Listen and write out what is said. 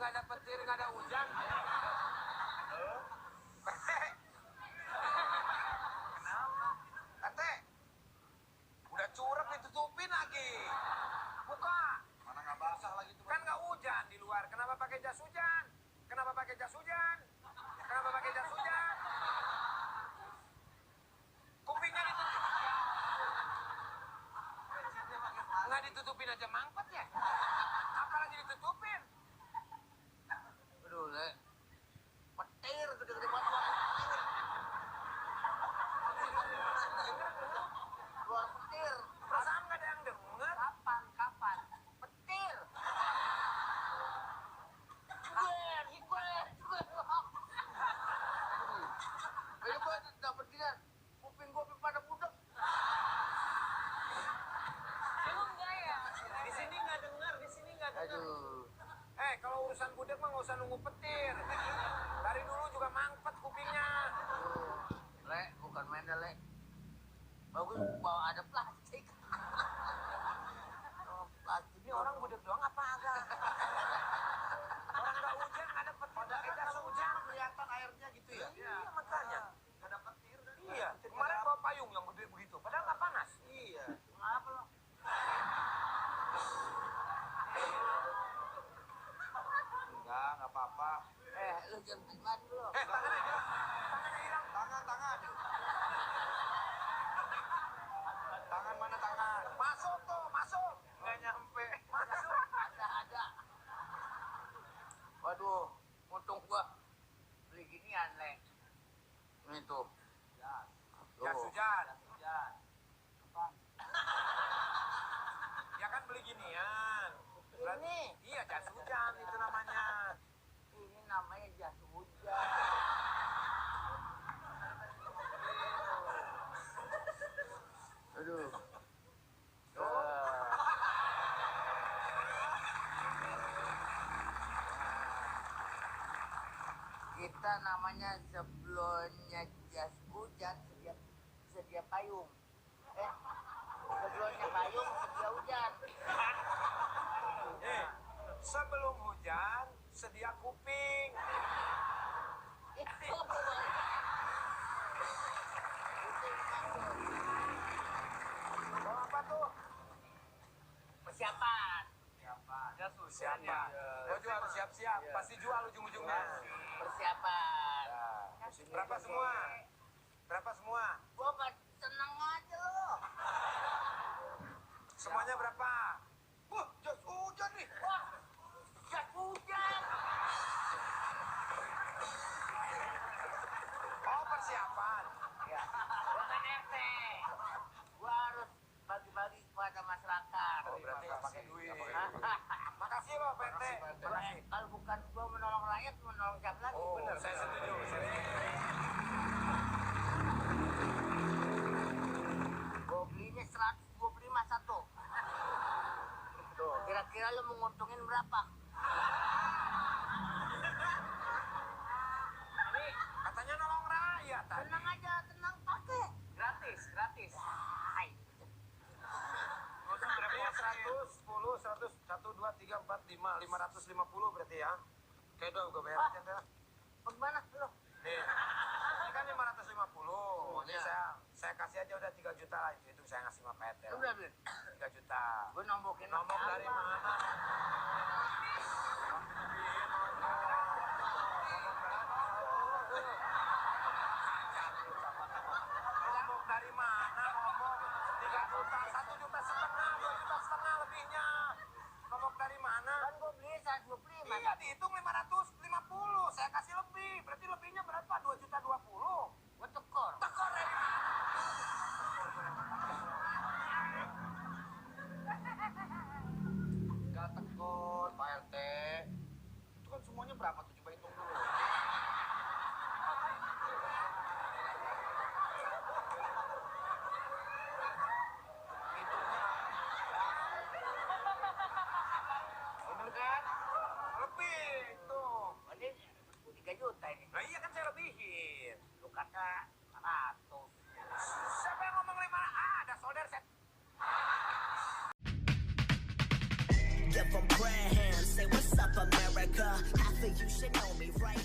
nggak ada petir, nggak ada hujan. Kenapa? Kate, udah curang ditutupin lagi. Buka. Mana nggak basah lagi tuh? Kan nggak hujan di luar. Kenapa pakai jas hujan? Kenapa pakai jas hujan? Kenapa pakai jas hujan? Kupingnya ditutup. Nggak ditutupin aja mangkot ya? Apalagi ditutupin? Aduh, Le. Petir gede-gede banget. Keluar petir. Perasaan nggak ada yang denger. Kapan? Petir. Ayo gue dapet ginian. Kuping gue pada budek. Emang enggak ya? Di sini nggak denger, di sini nggak denger. Aduh. Kalau urusan budek mah nggak usah nunggu petir. Dari dulu juga mangpet kupingnya. Le, bukan main dah, Le. Bagus bawa ada plastik. Plastik. Ini orang budek doang apa agak? Orang nggak hujan nggak ada petir. Pada jas hujan kelihatan airnya gitu ya? Iya makanya. Nggak ada petir. Iya. Kemarin bawa payung yang gede begitu. Padahal nggak panas. Iya. Kenapa lo? Enggak apa-apa. Lu jangan tekan dulu. Tangannya hilang. Tangannya hilang. Tangan. Tangan mana tangan? Masuk tuh, masuk. Nggak nyampe. Masuk. Ada. Waduh, untung gua beli ginian, Le. Ini tuh. Jas hujan. Ya kan beli ginian. Ini. Iya jas hujan itu namanya. Ini namanya jas hujan. Aduh. Kita namanya sebelumnya jas hujan sedia payung. Sebelumnya payung sedia hujan. Sebelum hujan sedia kuping. Itu Bawa apa tuh? persiapan. Jas hujan ya. Gua juga harus siap-siap. Pasti jual ujung-ujungnya. Persiapan. Berapa semua? Berapa semua? Gua mah seneng aja lo. Semuanya berapa? Jas hujan nih. Wah, jas hujan. Oh persiapan. Ya, gua kan RT. Gua harus bagi-bagi kepada masyarakat. Oh berarti nggak pakai duit. Makasih loh PT. Makasih. Kalau bukan gua menolong rakyat, menolong siapa lagi? Oh benar, saya setuju. Gua belinya 125 satu. Tuh. Kira-kira lu menguntungin berapa? Ini katanya nolong rakyat tadi. Tenang aja, tenang pakai. Gratis. Hai. Berarti 110, 100, 1, 2, 3, 4, 5, 550 berarti ya. Oke dong, gue bayar aja dah. Bagaimana lu? Nih, ini kan 550. Ini Iya. saya kasih aja udah 3 juta lah. Itu saya ngasih sama PT Lu lah. udah beli? 3 juta. Gua nombokin Nomor apa? dari mana? Nombok dari mana? Nombok 3 juta, 1 juta setengah, 2 juta setengah lebihnya. Nombok dari mana? Kan gua beli 125. Iya dihitung 550. Saya kasih lebih. Berarti lebihnya berapa? 2 juta 20. Gua tekor. Tekor dari mana? Gak tekor. give them prayer hands. Say what's up, America. Half of you should know me, right?